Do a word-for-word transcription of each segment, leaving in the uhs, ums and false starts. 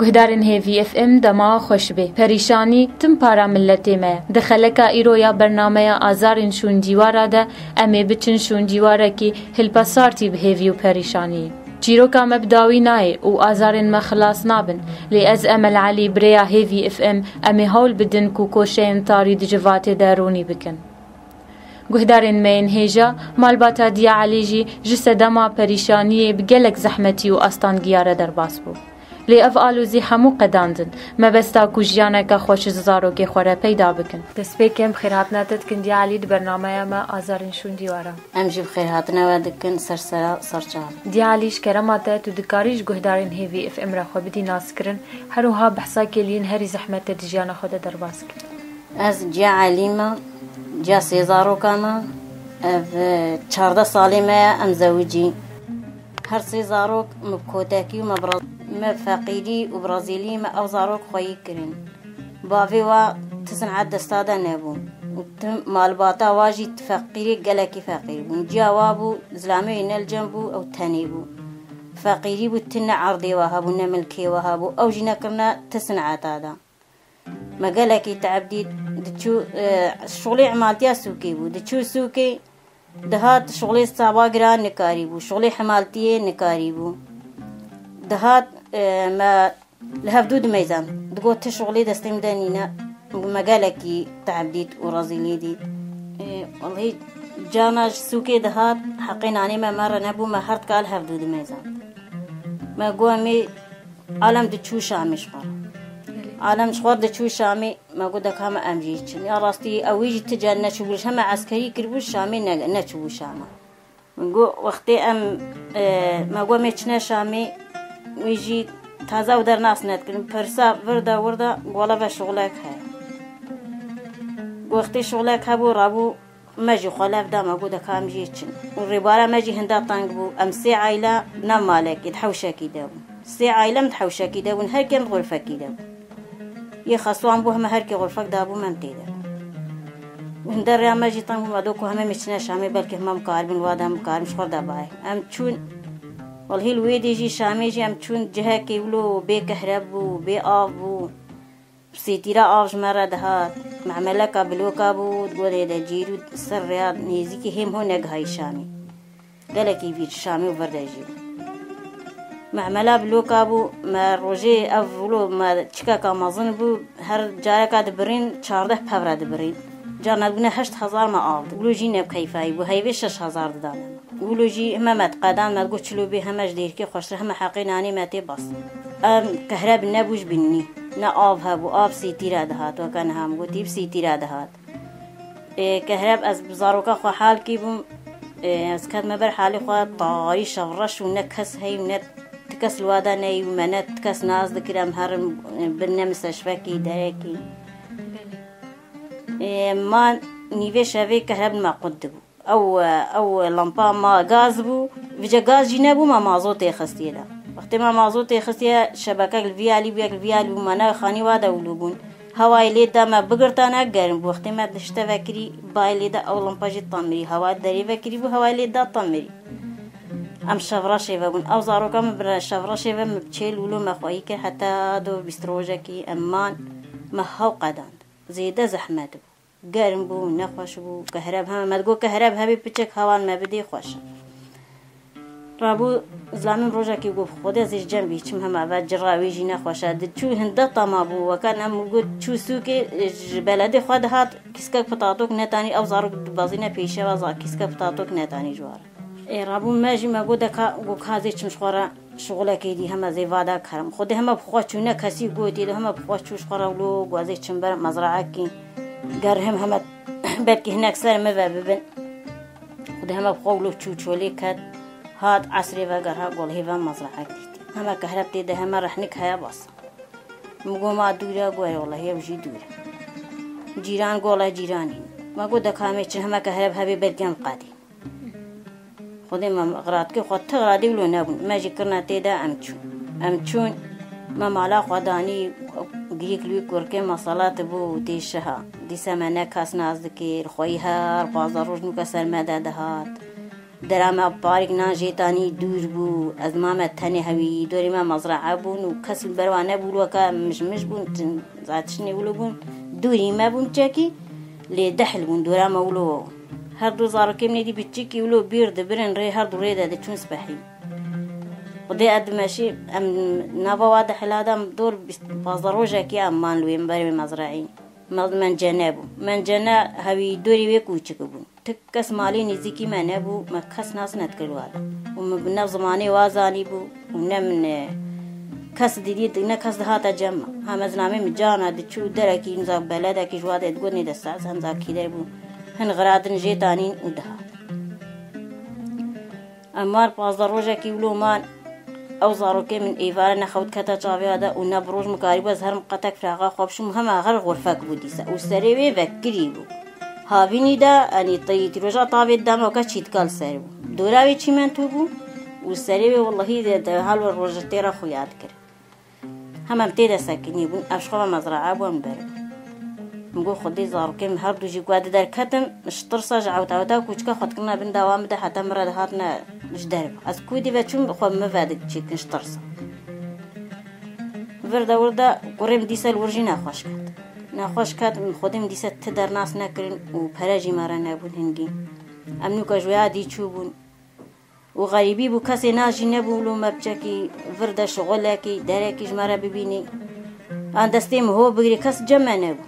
Guhdarên Hêvî F M, dema xweş bê. Perîşanî tim para miletê me ye. Di xeleka îro ya bernameya Azarên Şûn Dîwara de em ê biçin şûn dîwarekî hilpesartî bi hêvî û perîşaniyê. Çîroka me bi dawî nayê û azarên me xilas nabin, lê ez Emel Elî bi rêya Hêvî F M em ê hewl bidin ku koşeyên tarî di civatê de rûnî bikin. Guhdarên me yên hêja, malbata Diya Elî jî ji sedema perîşaniyê bi gelek zehmetî û astangiya re derbas bû. Lê ev alozî hemû qedandin. Mebesta ku jiyaneke xweş ji zarokê xwe re peyda bikin. Destpêkê em xêrhatina te dikin Diya Elî di bernameya me Azarên Şûn Dîwara. Em jî bi xêrhatina we dikin ser sera ser çav. Diya Elî, ji kerema te tu dikarî ji guhdarên Hêvî F M re xwe bidî naskirin, her wiha behsa kêliyên herî zehmet te di jiyana xwe de derbas kir. Ez ciya Elî me, ciya sê zaroka me. Ev, e, çardeh salê me ye em zewicî. Her sê zarok me bi kotekî û me bi ra-, me feqîrî û bi rezîlî me ew zarok xweyî kirin. Bavê wa ti sin'et desta de nebû. Û ti malbata wa jî ti feqîrê gelekî feqîr bûn. Ciya wa bû, zilamê wî ne li cem bû, ew tenê bû. Feqîrî bû, ti ne erdê wa hebû, ne milkê wa hebû. Ew jî nekirine ti sin'eta de. Me gelekî teeb dît, diçû, e, şixulê hemaltiya sûkê bû. Diçû sûkê, dihat şixulê saba giran nikarîbû, şixulê hemaltiyê nikarîbû. Dihat, e, me li hevdû dimeyzand. Digot, ti şixulê destê min de nîne. Me gelekî teeb dît û rezîlî dît. E, wellehî cana ji sûkê dihat, heqê nanê me me re nebû, me her dika li hevdû dimeyzand. Me got, em ê Alem diçû Şamê ji xwe. Alem ji xwe diçû Şamê, me got, deka me em jî çin. Ya rastî, ew wî jî ti cem neçûbû, ji heme eskerî kiribû, Şamê ne-, neçûbû Şama. Min got, wextê em, e, me got, em ê çine Şamê, wî jî taze ew dernas nedikirin. Pirsa vir de, wir de, gola ve şixulek heye. Wextê şixulek hebû, rabû, Me jî xwe lev da, me got, deka em jî çin. Û rêbara me jî hinda teng bû. Em sê aîle nav malekê di hewşekî de bûn. Sê aîle em di hewşekî de bûn, her kêm di xurfekî de bû. Yê xesuan bû, heme her kê xurfek dabû, me em tê de bûn. Û hinde rêya me jî teng bû, me do ku heme em ê çine Şamê, belkî hema em karibin, wa da em karin ji xwe de bayê. Em çûn, welhî li wê dê jî Şamê jî em çûn cihekê wilo bê kehreb bû, bê av bû. Sêtîra av ji me re dihat. Memeleka bloka bû, di gorê de cîr û ser rêya nêzîkî hêm ho negihayî Şamê. Gelekî vîr Şamê û vir de jî bû. Memela bloka bû, me rojê ev wilo me çikeka mezin bû, her careka dibirîn çardeh pevre dibirîn. Carna dibûne heşt hezar me av did. Wilo jî ne bi keyfayî bû, heyvê şeş hezar didane me. Wilo jî hime me diqedan, me digot çilo bê heme ji dêrikê xweştir, hime heqê nanê me tê bas. Em kehreb nebû ji bînî. Ne av hebû, av sîtî re dihat, weke niha min gotî, bi sîtî re dihat. Ê, kehreb ez bi zaroka xwe hal kî bûm. Ê, ez ketime ber halê xwe, tarî şevreş û ne kes hey û ne ti kes li wa de neyî û me ne ti kes nas dikir, em herin, ê, bin ne misteşfekî, derekî. Ê, ma nîvê şevê kehreb me qut dibû. Ew, ew lampa ma gaz bû. Vêca gaz jî nebû, ma mazotê xistiye de. Wextê ma mazotê xistiye, şebekek li vî alî bû, yek li vî alî bû, ma navê xanî wa de wilo bûn. Hewayê lê da me bigirtane, germ bû. Wextê me dişte vekirî, bayê lê da ew lampa jî temirî. Hewa derê vekirî bû, hewayê lê da temirî. Em şevreşê ve bûn. Ew zaroka min bi re-, şevreşê ve min bi çêl wilo me xweyî kir, heta do bîst rojekî em man, me hew qedand. Zêde zehmet bû. Germ bû, nexweş bû, kehreb heme, me digot, kehreb hebê piçek hewan me bidê xweş e. Rabû zilamê min rojekê got, Xwedê ez ê ji cem bî çim hema ve cira wê jî nexweş e. Diçû hinde tama bû, weke nem got çû sûkê ji beledê xwe dihat, kîskek pitatok netanî, ew zarok dibezîne pêşiya we, za-, kîskek pitatok netanî ji we re. Ê Rabû me jî me got de ka, got ka ez ê çim ji xwe re şixulekê dî hema zê vada kerim. Xwedê hema bi xwe çû, ne kesî gotî de hema bi xwe çû ji xwe re wilo got ez ê çim ber mezraekî. Ger him hema belkî hinek ser min ve bibin. Xwedê hema bi xwe wilo çû çolê ket. Hat esrê ve ger ha gol hêva mezraek dîtî. Hema kehreb tê de hema rehnik heye bas. Min got ma dûr e, got wellahî ew jî dûr e. Cîran got wellahî cîranî. Me got de ka em ê çin hema kehreb hevê belkî em qedî. Xwedê me xiradkê xwe ti xiradî wilo nebûn. Me jî kirine tê de em çûn. Em çûn, me mala xwe danî, girîk li wî kurkê me selat bû û tê şiha. Dîse me ne kes nas dikir, xweyî her pazdeh roj nûke ser me de dihat. Dera me parîk nan jê tanî dûr bû. Ez ma me tenê hewî, dorê me mezrae bûn û kes li ber wa nebû, weke mij mij bûn, tin-, za tiştê wilo bûn. Dûrî me bûn çekî, lê dehl bûn, dora me wilo. Her du zarokê min êdî biçikî wilo bîr dibirin rê, her du rê de diçûn spehî. Xwedê ez dimeşî, em nava wa de hela de em dor bîst, pazdeh rojekî em man li wê, min ber wê mezraî. Me, mencene bû. Mencene hewî dorê wê kûçik bûn. Ti kes malê nêzîkî me nebû, me kes nas nedikir wa de. Û min bi ne zimanê wa zanî bû û ne min, e, kes didî, ne kes dihate cem me. Heme zilamê min cana diçû derekî, hemza beledekî ji wa de digot nê de saet, hemza kîder bû. Hin xiradin jê tanîn û dihat. Em mar pazdeh rojekî wilo man, ew zarokê min êvare ne xewt kete çavê wa de û ne bi roj min karîbû ez herim qetek firaqa xwe bişim û hema her xurfek bû dîse û serê wê vekirî bû. Havînî de, enî teyî tîroja tavê dema weke çîtka li ser bû. Dora wê çîmentû bû û serê wê wellehî de, de hal we roj tê re xuya dikir. Hema em tê de sekinî bûn, ev ji xwe ve mezraa bû, em ber bûn. Min got, Xwedê zarokê min her du jî ku ez di derketim, ji tirsa ji ewta ewta kûçika xwe dikirine bin dawa min de heta min re dihatine ji derve. Ez ku dî ve çûm, xwe min ve diçêkin ji tirsa. Vir de wir de kurê min dîse li wir jî nexweş ket. Nexweş ket, min Xwedê min dîse ti dernas nekirin û pere jî me re nebûn hingî. Em nûka ji wêya dî çûbûn. Û xerîbî bû, kesê na jî nebû, wilo me biçekî vir de şixulekî, derekî ji me re bibînî. An destê min ho bigirî, kes cem me nebû.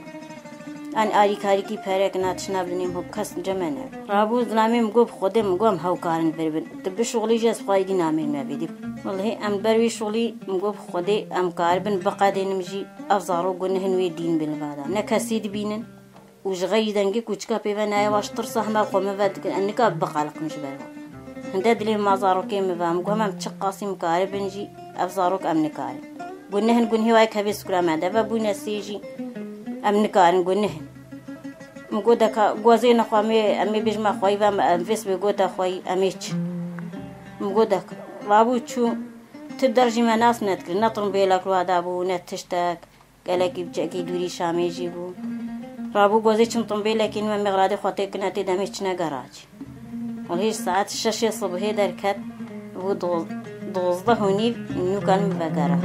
An arîkarîkî perek na tişna bidinê min ho, kes cem me nebû. Rabû zilamê min got, bi Xwedê min got, em hew karin vir bin. Tu bişixulî jî ez xwedî namê me vêdî. Wellehî em ber wî şixulî min got, bi Xwedê em karibin biqedênim jî ev zarok gunehin wê dîn bin li vada. Ne kesî dibînin. Û ji xeyrî dengê kûçika pê ve nayê, wa ji tirsa hema xwe min ve dikin, em nikare biqeliqin ji ber wan. Hinde dilê ma zarokê min ve, em got, hema em çi qasî mikaribin jî, ev zarok em nikarin. Got, nihin, got, nihê wa yek hevê sikura me de ve bûne sê jî, em nikarin, got, nihin. Min got, deka, got, ez ê nexwe, em ê, em ê bêjime xweyî ve, em vê sibê gote xweyî, em ê çin. Min got, deka, rabû çû, ti der jî me nas nedikir, ne tirbêlek li wa de bû, ne tiştek. Gelekî biçekî dûrî Şamê jî bû. Rabû gozê çim timbêlekî nû em ê xiradê xwe têkine tê demê çine geracî. Û hêj saet şeşê sibhê derket, bû doz-, dozdeh û nîv nûkan min vegera.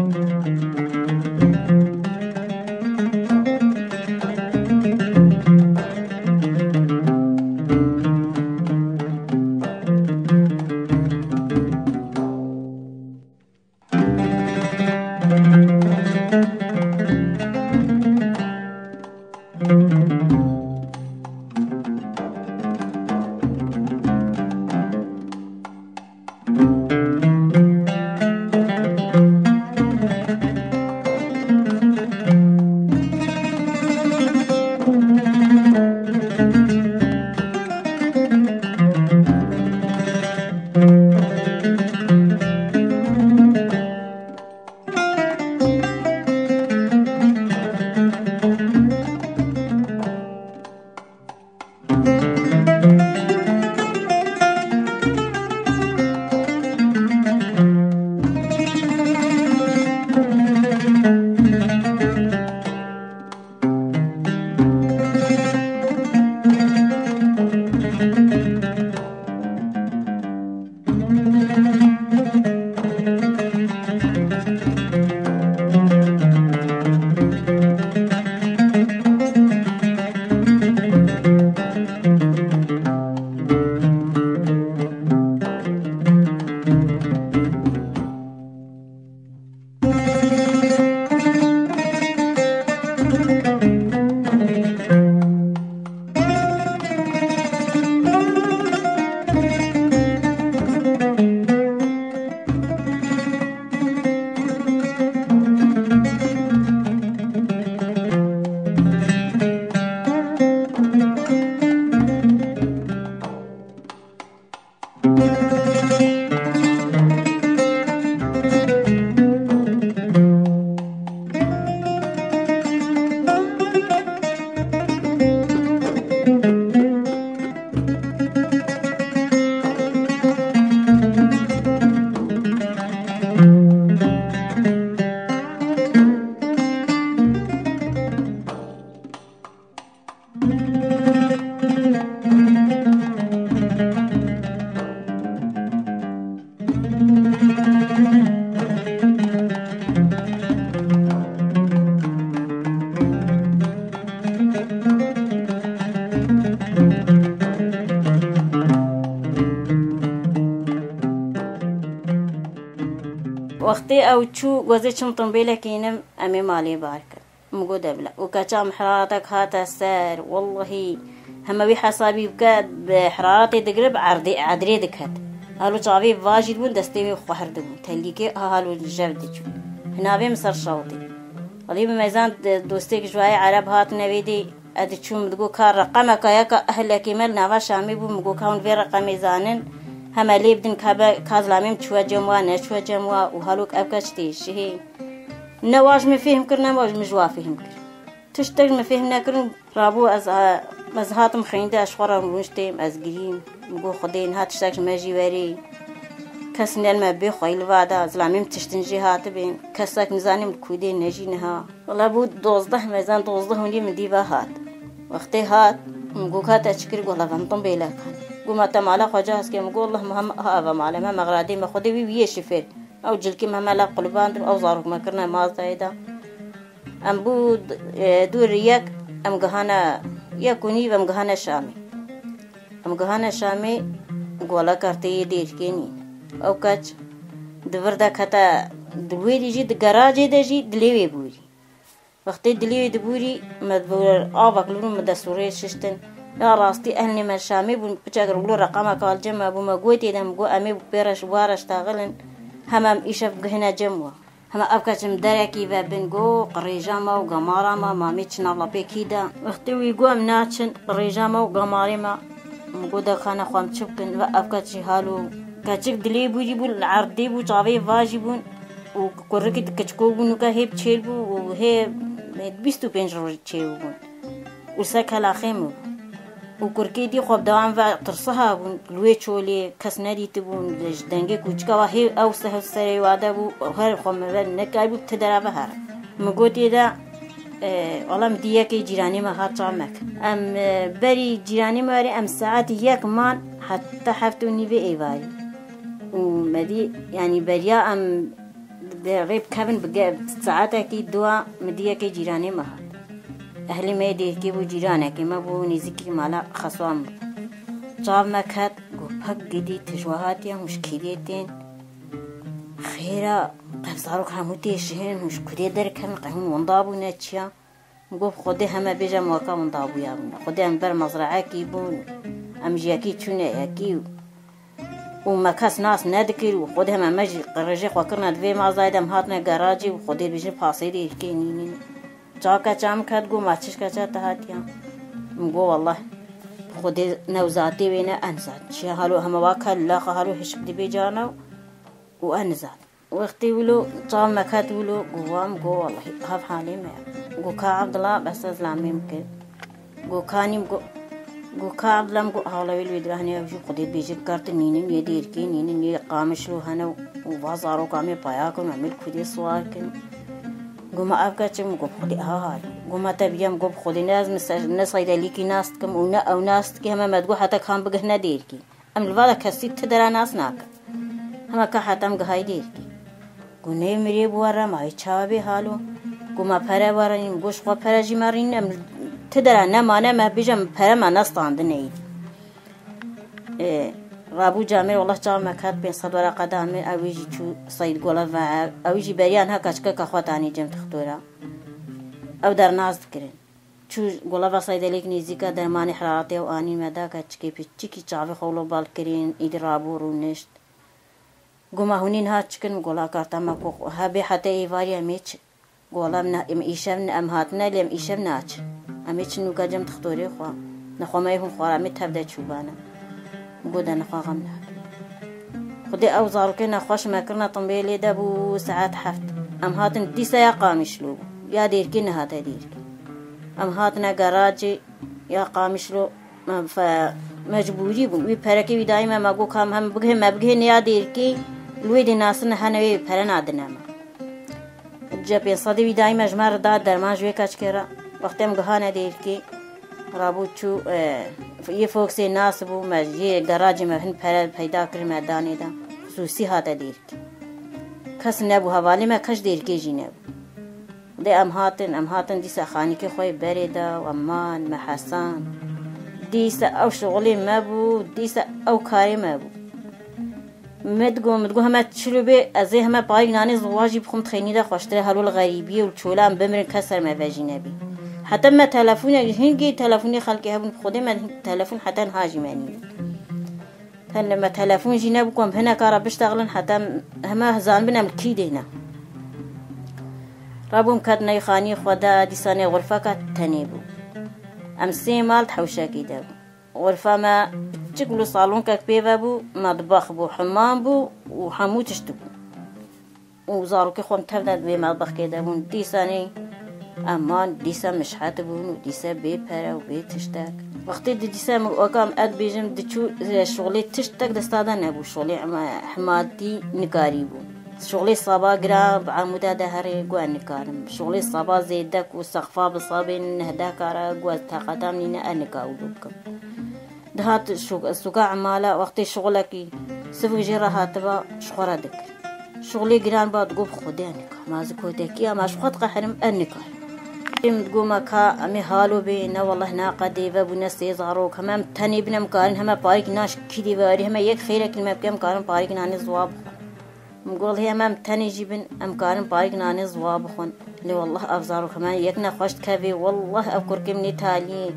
Wextê ew çû, gozê çim timbêlekî nim, em ê malê bar kir. Min got, "De bila." Û keça min heraretek hate ser, wellehî, heme wî hesabî bike, bi heraretê digire, bi erdê, edrê diket. Halo çavê vajî dibûn, destê wê xwehr dibûn. Telîkê ha halo jev diçû. Hinavê min ser şewitê. Alî bi mezan de-, dostêk ji wayê Ereb hat nevê dê, ez diçûm, min digot, "Ka reqemeka yeka ehlekê me li nava Şamê bû." Min got, "Ka hûn vê reqemê zanin, heme lê bidin, ka be, ka zilamê min çûye cem wa, neçûye cem wa." Û halo ev keç tê şihê. Ne wa ji min fêhm kir, ne wa ji min ji wa fêhm kir. Tiştek ji min fêhm nekirin. Rabû ez, ez hatim xeyndê, ez ji xwe re rûniştêm, ez girîm. Min got, "Xwedê niha tiştek ji me jî werê. Kes ne li me bê xweyî li va da, zilamê min tiştin jê hatibên. Kesek nizanî min ku dê ne jî niha." Wela bû dozdeh, mezan dozdeh hûnî min dî ve hat. Wextê hat, min got, "Ka te çi kir?" Got, "Wela ve min timbêlek hat." Got, "Ma te mala xwe cihaz kir?" Min got, "Wela me hem ha eve male me, mexradê me, Xwedê wî wî yê şifêr." Ew cilkî me heme la qulibandin, ew zarok me kirine mazayê de. Em bû, e, dû riyek, em gihane yek û nîv, em gihane Şamê. Em gihane Şamê, goleka rtê yê dêrkê nîne. Ew keç di vir de kete, di wêrî jî, di geracê de jî dilê wê bûrî. Wextê dilê wê dibûrî, me bi avek li rû min dest û rê şiştin. Ya rastî ehlê me Şamê bûn, piçek rûlo reqemeke li cem me bû, me gotê de, min got, "Em ê pê reş, wa reş taxilin, hema em îşev bigihine cem wa." Hema ev keç min derekî ve bin, got, "Qirêja me û gemara me, mamê çina lapê kî de." Wextê wî got, "Em naçin, qirêja me û gemarê me." Min got, "De ka nexwe em çi bikin?" Ve ev keç jî halo. Keçik dilê bûrî bû, li erdê bû, çavê vajî bûn. Û kurikî di kiçiko bû, nûke hê bi çêl bû û hê bîst û pênc roj çêbûbûn. Û se kelaxê min bû. Û kurkê dî xwe bi dewam ve tirsiha bûn, li wê çolê kes nedîtibûn, ji dengê kûçika ve hê ew seh serê wa de bû, her xwe min ve nekarîbû ti dera ve here. Min gotê de, e, wela min dî yekê cîranê me hat çav me kir. Em, e, berî cîranê me werê em saet yek man heta heft û nîvê êvarî. Û me dî, yanî beriya em Dê rê bikevin bi ge-, saetekî dua min dî yekê cîranê me hat. Ehlê me yê dêrkê bû, cîranekê me bû, nêzîkî mala xeswa min bû. Çav me ket, got, "Pek gidî, tu ji we hatiye, hûn ji kîdê tên?" Xêra, qe zarok hemû tê şihin, hûn ji kudê derkevin, qe hûn winda bûne çiya? Min got, "Xwedê heme bêje em weke winda bûya bûne. Xwedê em ber mezraekî bûn, em ji yekî çûne yekî û me kes nas nedikir û Xwedê heme me jî qirêjê xwe kirine di vê mazayê de em hatine geracê û Xwedê bêje pasê dêrkê nînin." Çavke çav min ket, got, "Ma çi ji keça te hatiye?" Min got, "Wellah, Xwedê newzatê wê ne, en zat. Çiya halo heme wa ke laxa halo hişk dibê cana û en zat." Wextê wilo çav me ket wilo, got, "Wa?" Min got, "Wellahî, hev halê me ye." Got, "Ka Ebdila?" Bes ez lamê min kir. Got, "Ka nî?" Min got, got, "Ka Ebdila?" Min got, "Hawla wê li wê dira hene, ew jî Xwedê bêje kar tu nînin, yê dêrkê nînin, yê Qamişlo hene û va zaroka me paya kin û em ê li kudê siwar kin." Got, "Ma ev keç e?" Min got, "Xwedê ha hal." Got, "Ma te bîya?" Min got, "Bi Xwedê ne ez min ser, ne Seydelîkî nas dikim û ne ew nas dike, heme me digot heta kan bigihne dêrkê." Em li va de kesî ti dera nas nakin. Hema ka heta em gihayî dêrkê. Got, "Nê mirê bi we re, ma wê çawa bê halo?" Got, "Ma pere we re nîn." Got, "Ji xwe pere jî me re nîn, em ti dera nemane, me bêje em pere me nestandine êdî." Ê, rabû camêr, wallah çav me ket pênc sed wereqa da min, ew jî çû Seyd Gola ve, ew jî beriya niha keçikeka xwe tanî cem dixtora. Ew dernas dikirin. Çû gola va Seydelêk nêzîka dermanê heraretê ew anî me da, keçikê piçikî çavê xwe wilo bal kirîn, îdî rabû rûnişt. Got, "Ma hûnî niha çi kin?" Gola karta me ku hebê heta êvarî em ê çi. Gola em ne, em îşev ne, em hatine lê em îşev naçin. Em ê çi nûka cem dixtorê xwe. Nexwe me yê hûn xwara me tev de çûbane. Got, "De nexwe xem nake." Xwedê ew zarokê nexweş me kirine timbêlê de bû saet heft. Em hatin dîsa ya Qamişlo bû. Ya dêrkê nehate dêrkê. Em hatine geracê ya Qamişlo, me fe-, mecbûrî bûn. Wî perekê wî dayî me, me got, "Ka em hem bigihê, me bigihê nêya dêrkê, li wê dê nasine hene wê pere nadine me." Cepên sedê wî dayî me ji me re da derman ji wê keçikê re. Wextê em gihane dêrkê, rabû çû, e, yê Foksê nas bû, me yê geracê me hin pere peyda kir, me danê de. Xisûsî hate dêrkê. Kes nebû, hevalê me kes dêrkê jî nebû. Dê em hatin, em hatin dîsa xanîkê xwe yê berê de û em man, me hesan. Dîsa ew şixulê me bû, dîsa ew karê me bû. Min digot, min digot, heme çilo bê, ez ê heme payîk nanê ziwa jî bixwim, dixê nî de xweştir e, helo li xerîbiyê û li çolan bimirin, kes ser me ve jî nebî. Heta me telefonê, hingî telefonê xelkê hebûn, bi Xwedê me telefon heta niha jî me nînin. Tenê me telefon jî nebû ku em hineka re biştexilin, heta heme zanibin em li kî dê ne. Rabûm ket neyxanî xwe de, dîsa nê xurfeka tenê bû. Em sê mal di hewşekî de bû. Xurfa me piçik bû, salonkek pê ve bû, metbex bû, hemam bû û hemû tişt bû. Û zarokê xwe tev de wê metbexkê de bûn. Dîsa nê em man, dîsa mişhet bûn û dîsa bê pere û bê tiştek. Wextê di dîsa min weka em, ez dibêjim, diçû, e, şixulê tiştek desta de nebû. Şixulê em, e, himatî nikarî bû. Şixulê saba gira bi emûda de herê, got ez nikarim. Şixulê saba zêdek û sexfa bi sabê neh deh kara, got ez teqeta min nîne, ez nika wilo bikim. Dihat şo-, sûka emala, wextê şixulekî sivik jê re hatiba, ji xwe re dikir. Şixulê giran ba, digot bi Xwedê ez nikarim. Ma ez kotekî ya, ma ji xwe diqehirim, ez nikarim. Êm digot me ka em ê halo bê, ne weleh naqedê, vebûne sê zarok, heme em tenê bin, em karin heme parîk nan ji kî dê vewerî, heme yek xêrekî li me bike, em karin parîk nanê ziwa bixwin. Min got, "Lê em, em tenê jî bin, em karin parîk nanê ziwa bixwin. Lê wellah ev zarok hemen yek nexweş dikevê, wellah ev kurkê min ê taliyê."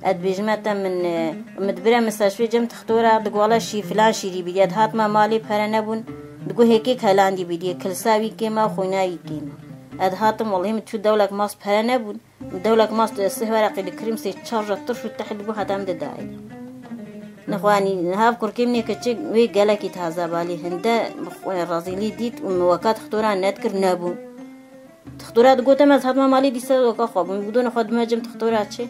Ez dibêjime te min, e, min dibire min seşvê cem tixtora, digot, "Wele şî filan şîrî bîdiye." Dihat me malê pere nebûn, digot, "Hêkê kelandî bîdiye, kilsa wî kêm e, xwîna wî kêm e." Ez dihatim, wellahî min çû dewlek mas pere nebûn. Dewlek mas sih wereqî dikirim, sê çar roja tirş û teh dibû heta min didayê. Nexwanî, niha ev kurkê min ê kiçik wê gelekî taze balî hinde, xwe rezîlî dît û min weka tixtora nedikir nebû. Tixtora digote me, ez hatime malê dîsa weka xwe bûm. Bidone xwe dime cem tixtora çê.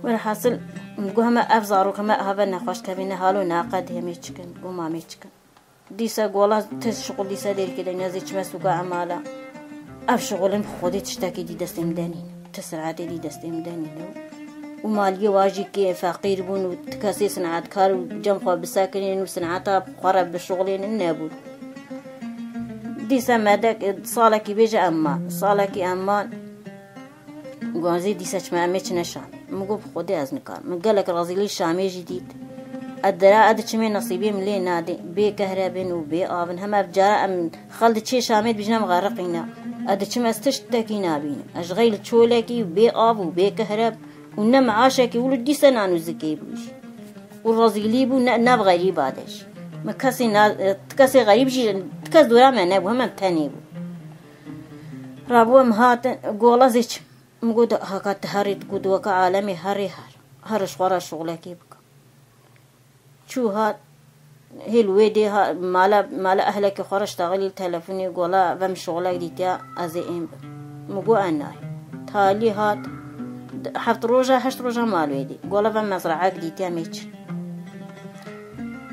Welhasil, min got heme ev zarok, heme have nexweş kevî, ne halo naqedê, em ê çikin, û mam ê çikin. Dîsa gola ti şixul dîsa dêrikê de niyazê çime sûka emala. Ev şixulin bi Xwedê tiştekî dî destê min de nîne. Ti sinetê dî destê min de nîne. Û maliyê wa jî kê feqîr bûn û ti kesê sinetkar û cem xwe bisekinên û sineta xwe re bişixulênin nebûn. Dîsa me de salekî bêje em man. Salekî em man. Got, "Ez ê dîsa çime, em ê çine Şamê." Min got, "Bi Xwedê ez nikarim." Min gelek rezîlî Şamê jî dît. Ez dera, ez diçimê nesîbê min lê nadê. Bê kehrebin û bê avin. Hema ev cara em xel diçê Şamê dibêjin em xeriqîne. Ez diçim, ez tiştekî nabînim. Ez ji xeyl çolekî bê av û bê kehreb û ne meaşekî wilo dîsa nan û zikê bû jî. Û rezîlî bû ne, nav xerîba de jî. Min kesê na-, ti kesê xerîb jî, ti kes dora me nebû, hema em tenê bû. Rabû em hatin, gola zê çi? Min got, "Haka tu herî, tu ku di weke alemê herî her. Her ji xwe re şixulekê bike." Çû hat, hê li wê dê ha-, mala, mala ehlekê xwe re ştexilî li telefonê, gola ve min şixulek dîtiya, ez ê êm bim. Min got, "Ez nayêm." Talî hat, heft roja, heşt roja mal wê dê. Gola ve mezraek dîtiya, mê çi?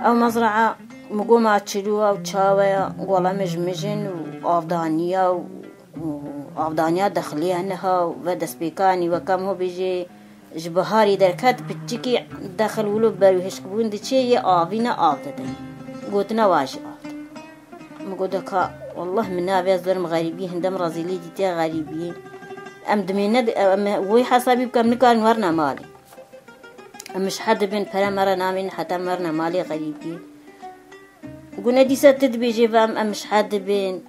Ew mezraa, min got, "Ma çilû ew çawe ya?" Gola min ji mijin û avdaniya û û avdaniya dexilî ya niha û ve destpêkanî weke em ho bêjê ji biharî derket piçikî dexil wilo berwihişkbûn diçê yê avî ne av dide. Gotina wa jî av dide. Min got, "Deka, wallah min navê ez werim xerîbî, hinde min rezîlî dîtiye xerîbiyê. Em dimê ne, em wê hesabî bikin, em nikarin werine malê. Em mişhed dibin, pere me re namînin heta em werine malê xerîbiyê." Got, "Ne dîsa tu dibêjê ve em, em mişhed dibin."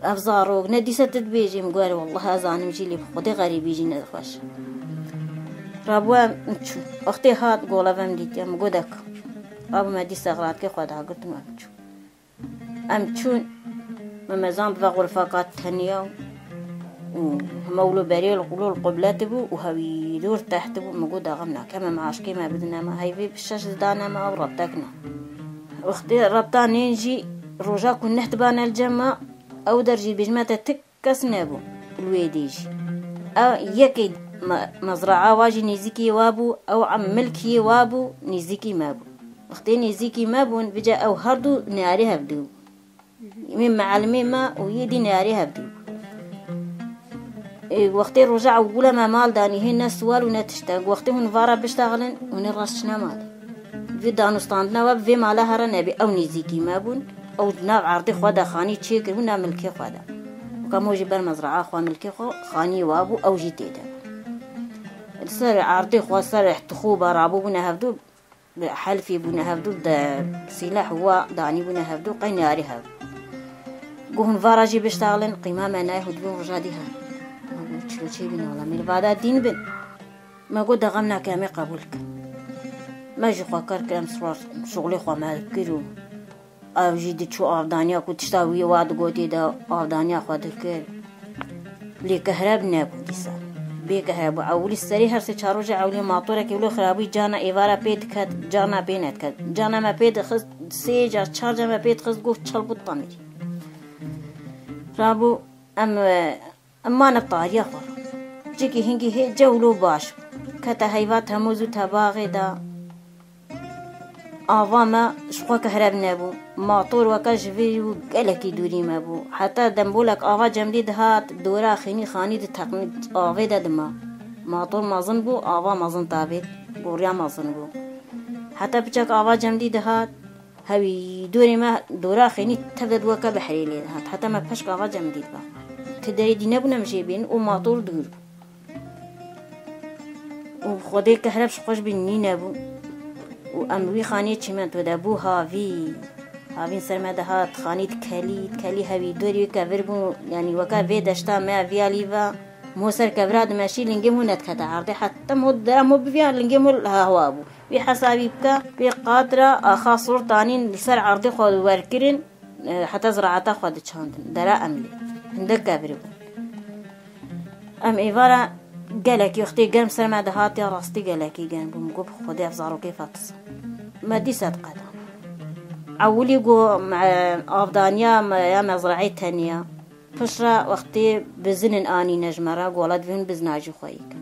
Ev zarok, ne dîsa tu dibêjî, min got, "Wallah ez zanim jî, lê bi Xwedê xerîbî jî ne xweş." Rabû em çû. Wextê hat, gola ve min dîtiye, min got, "Dek." Rabû me dîsa xilatkê xwe dagirtin û em çû. Em çûn, me mezan bi ve xurfeka teniya û hema wilo berê li qulû li qublet bû û hewî dûr teht bû. Min got, "Daxim nake, me meaşkê me bidine me, heyvê bi şeş didane me ew rebtek ne." Wextê rebta nên jî roja ku neh dibane li cem me, ew der jî dibêjime te tik kes nebû li wê dê jî. Ew yekê me-, mezraa wa jî nêzîkî wa bû, ew em milkî wa bû, nêzîkî me bû. Wextê nêzîkî me bûn, vêca ew herdu neyarê hevdû bû. Mê mealimê me û yê dî neyarê hevdû bû. Ê, wextê roja ewwula me mal danî, hê ne siwar û ne tiştek. Wextê hûn vara biştexilin, hûn ê rast çine malê. Vê danûstandina we bi vê mala here nebî. Ew nêzîkî me bûn. Ew di nav erdê xwe de xanî çêkiribû nav milkê xwe de. Weke em jî ber mezraa xwe milkê xwe xanî wa bû, ew jî tê de. Li ser erdê xwe, ser tixûba rabûbûne hevdû. Helfî bûne hevdû de sîleh wa danî bûne hevdû qey niyarî hev. Got hûn vara jî biştaxlin, qîma me nayê hûn dibin roja dî hev. Ma got çilo çê bîne wala me li vada dîn bin. Me got de xem nake em ê qebûl kin. Me jî xwe kar kir em sixwe şuxulê xwe me kir û ew jî diçû avdaniya ku tişta wî wa digotê de avdaniya xwe dikir. Lê kehreb nebû dîsa. Bê kehreb bû. Ewilî serê her sê çar rojê ewilî matorekê wilo xirabûyî carna êvara pê diket, carna pê nediket. Carna me pê dixist, sê car, çar car me pê dixist, got çal bû temirî. Rabû em, em mane tariya xwe. Cikî hingî hê cewlo baş bû. Kete heyva temûz û tebaxê de. Ava me ji xwe kehreb nebû. Mator weke ji vê û gelekî dûrî me bû. Heta dembolek ava cemdî dihat, dora xênî xanî diteqnî avê de dima. Mator mezin bû, ava mezin tavêt, boriya mezin bû. Heta piçek ava cemdî dihat, hewî dorê me dora xênî tev de weke biherê lê dihat. Heta me peşk ava cemdî diba. Ti derê dî nebûne em jê bên û mator dûr bû. Û Xwedê kehreb ji xwe ji bîn nîne bû. Û em wî xaniyê çîmento de bû havî. Havîn ser me dihat, xanî dikelî, dikelî hewî dorî wî kevir bû. Yanî weke vê deşta me viya lîva, mo ser kevira dimeşî, lingê mo nedikete erdê. Heta mo dera mo biviya, lingê mo hewa bû. Wî hesabî bike, wê qatra axa sor tanîn li ser erdê xwe werkirin, e, heta ziraeta xwe diçandin. Dera em lê. Hindek kevir bû. Em êvara gelekî wextê germ ser me dihatiya rastî gelekî germ bû. Min got, "Xwedê ev zarokê fetis." Me dîsa diqedana. Ewilî got, me, avdaniya me ya mezraê teniya. Piştre wextê bizinin anîne ji me re, gola divê hûn bizina jî xweyî kin.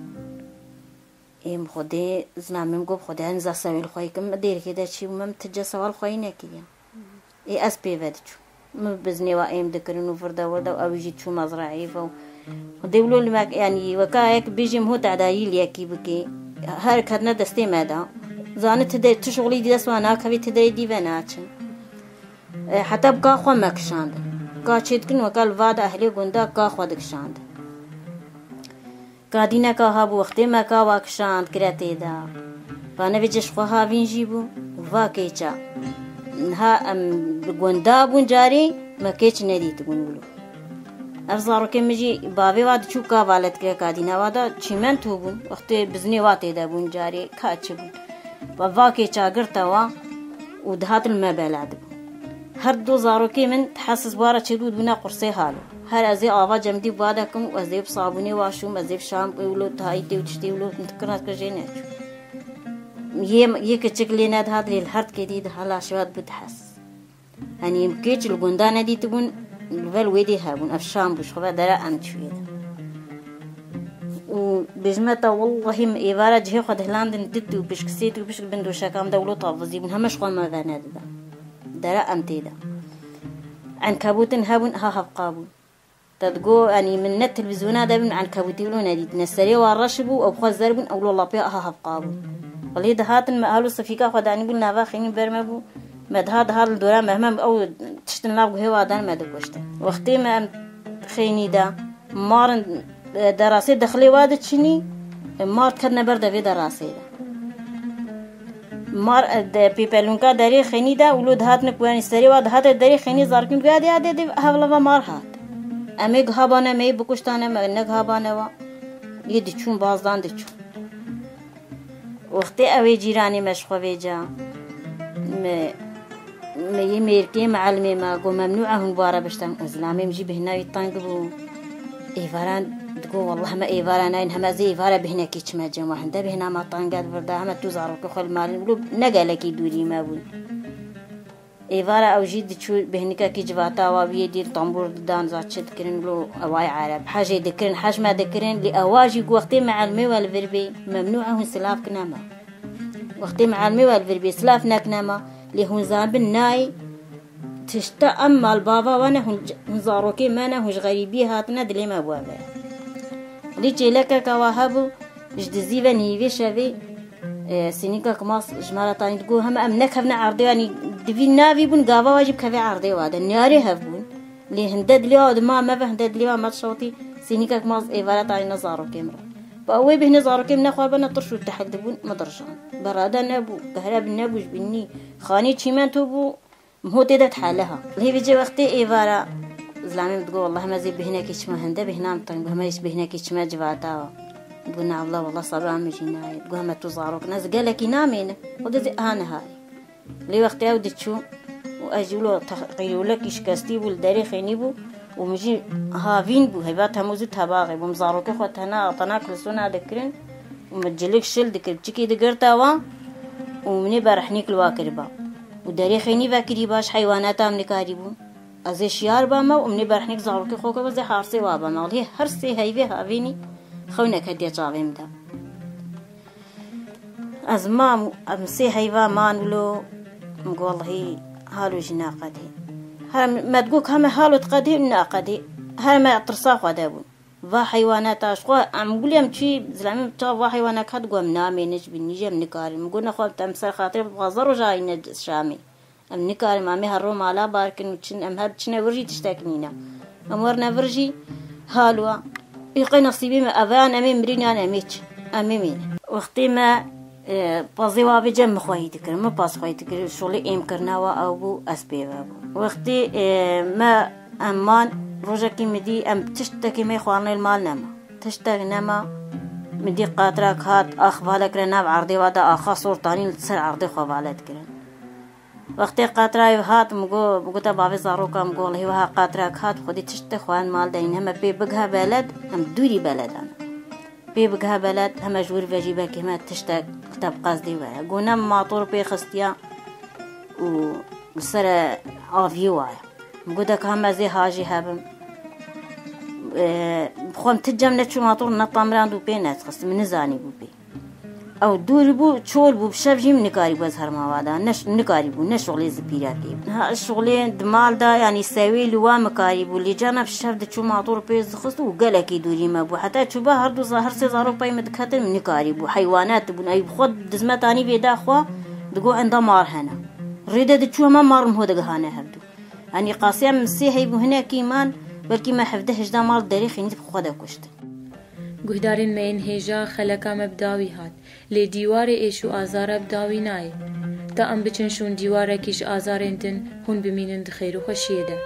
Êm Xwedê, zina min got, "Xwedê niza sewê li xweyî kin." Me dêrikê de çî bû, me min ti ce sewa li xweyî nekiriye. Ê ez pê ve diçûm. Min biznê wa êm dikirin û vir de wir de û ew jî çû mezraê ve û dê wilo li me, yanî weka yek bêjî min hû tedayî li yekî bikê. Her ketine destê me de. Zanî ti de, ti şixulî dî dest wa nakevî, ti derê dî ve naçin. E, heta bi ka xwe me kişandin. Ka çê dikin weka li va de ehlê gunda ka xwe dikişandin. Kadîneka habû wextê me ka wa kişand kire tê de. Va nevê ji xwe havîn jî bû. Va kêça. Niha em li gunda bûn carê me kêç nedîtibûn wilo. Ev zarokê min jî bavê wa diçû ka va let kire kadîna wa da çîmento bûn. Wextê biznê wa tê de bûn carê ka çi bûn. Va, va kêça girte wa û dihatin me bela dibû. Her du zarokê min tehesis wara çêbû dibûne qursê halo. Her ez ê ava cemdî wa dekim û ez ê bi sabûnê wa şûm, ez ê bi şampû wilo tayîtê û tiştê wilo min dikirna dikir jê neçû. Yê, yê kiçik lê nedihat lê li her dikê dî diha laşê wa dibû tehesis. Henî em kêç li gunda nedîtibûn, li ber wê dê hebûn. Ev şam bû, ji xwe ve dera em çûyê de. Û bêjime te, wellahî min êvara cihê xwe dihilandin, dit û pişk, sêt û pişk bin doşeka min de wilo tavizî bûn. Heme ji xwe me venedida. Dera em tê de. Enkebûtin hebûn, ha hevqa bûn. Te digo, yanî min ne televîzyona de bûn, enkebûtî wilo nedît. Ne serê wa reş bû, ew xwe zer bûn, ew lo lapê aha hevqa bûn. Welê dihatin me halo sifîka xwe danî bû, nava xênî ber me bû. Me diha diha li dora me, heme ew tiştin nav guhê wa dan me dikuştin. Wextê me em xênî de, marin, e, derasê dexilê wa diçinî, e, mar diketine ber devê derasê de. Mar, e, de pêpelûnka derê xênî de û lo dihatine ku, yanî serê wa dihate derê xênî zarkin guya de ya dê, dê hevlava mar hat. Em ê gihabane me yê bikuştane me negihabane wa. Yê diçûn bazdan diçûn. Wextê ew ê cîranê me ji xwe vêca. Me, me yê mêrkê, meelimê me got, "Memnû e hûn bara biştan." Û zilamê min jî bêhna wî teng bû. Êvaran digo, "Wallah me êvara nayên, heme ez ê êvara bêhnekî çime cem wa hinde bêhna me teng e di vir de, heme tu zarokê xwe li malin." Wilo ne gelekî dûrî me bûn. Êvara ew jî diçû bêhnikekî civata wa wiyê dîn tambûr didan za çi dikirin lo eway ereb. Hejê dikirin, hej me dikirin, lê ewa jî ku wextê meelimê we li vir bê, "Memnû e hûn silav kine me." Wextê meelimê we li vir bê, silav nekine me, lê hûn zanibin nayê, tişta em malbava we ne, hûn, hûn zarokê me ne, hûn ji xerîbiyê hatine, dilê me bi we ve. Lê çêlekeke wa hebû, ji dizî ve nîvê şevê, e, sînîka kimas ji me re tanî digo, heme em nekevne erdê, yanî divî navî bûn, gava wa jî bikeve erdê wa de. Niyarê hev bûn. Lê hinde dilê wa dima me ve, hinde dilê wa me dişewtî, sînîka kimas êvara tanî ne zarokê min re. Ba wê bêhne zarokê min nexwar bena tirş û tehil dibûn, min dirjan. Berade nebû, behre bi nebû ji binî. Xanî çîmento bû, min hotê de theleha. Lê vêce wextê êvara, zilamê min digot, "Wallah, heme zê bêhnekê çima hinde, bêhna min teng bû, heme hiç bêhnekê çime civata wa." Digot, "Na, wala, wala, sebra min jî nayê." Digot, "Heme tu zarok ne, ez gelekî namêne." Xwedê zê aha niharî. Lê wextê ew diçû û ez jî wilo te-, qîrûlekî şikestî bû, li derê xênî bû û min jî havîn bû, heyva hemû zû tebaxê bû. Min zarokê xwe tena, tena kilsona dikirin û min cilik şil dikir, çikî digirta wan û minê berexnîk li wa kiriba. Û derê xênî vekirî baş heywanata min nikarî bû. Ez ê şiyar bama û minê berexnîk zarokê xwe kiriba, ez ê harsê wa bama. Lê her sê heyvê havînî xewnek hetiye çavê min de. Ez mam, em sê heyva man wilo, min got, "Wellehî, halo jî naqedê." Her me digot, "Heme halo diqedê, naqedê." Her me tirsa xwe de bûn. Va heywanata ji xwe, em gulê em çûyî, zilamê min çav va heywanek hat, got, "Em namêne ji binî jî em nikarin." Min got, "Nexwe, em ser xatirê bazar roja yîne Şamê. Em nikarin, em ê her ro mala bar kin û çin, em her biçine wir jî tiştek nîne. Em werine vir jî halo." Ê qey nesîbê me, ev yan em ê mirin yan em ê çi? Em ê mîne. Wextê me, e, pazê wa vê cem min xwehî dikirin, min pas xwehî dikirin, şolê êm kirina wa ew bû, ez pê ve bû. Wextê, e, me em man, rojekî min dî, em tiştekê me xwarinê li mal nema. Tiştek nema, min dî qatrak hat, ax vale kire nav erdê wa da axa sortanî li ser erdê xwe vale dikirin. Wextê qatra ev hat, min got, min gote bavê zaroka, min got, "Wellehî wiha qatrak hat, xwedî tiştek xwe em mal de nîn, heme pê bigihe beled, em dûrî beledan. Pê bigihe beled, heme ji wir ve jî belkî heme tiştek li te bi qezdê we." Got, "Ne, min mator pê xistiya û li ser aviyê waye." Min got, "Deka heme ez ê hajî hebim." E, xwe em ti cem neçû mator ne tamirand û pê nedixist, min nizanî bû pê. Ew dûr bû, çol bû, bi şev jî min nikarîbû ez herma wa da. Ne ş-, nikarîbû, ne şixulê zipîrekê. Ha, şixulê di mal da, yanî sewê li wa min karîbû. Lê carna bi şev diçû mator pê dixist û gelekî dûrî me bû. Heta çûba her du za-, her sê zarok pey min diketin, min nikarîbû. Heywanet bûn. Ey bi xwe dizmetanî vê da xwe, digot enda mar hene. Rê de diçû hema mar min ho digihane hevdû. Yanî qasiya min sê heyv û hinekî man, belkî me hevdeh hejda mal derê xînî bi xwe de kuştin. Guhdarên me yên hêja, xeleka me bi dawî hat, lê dîwarê êş û azara bi dawî nayê. Ta em biçin şûn dîwarekî ji azarên din, hûn bimînin di xêr û xweşiyê de.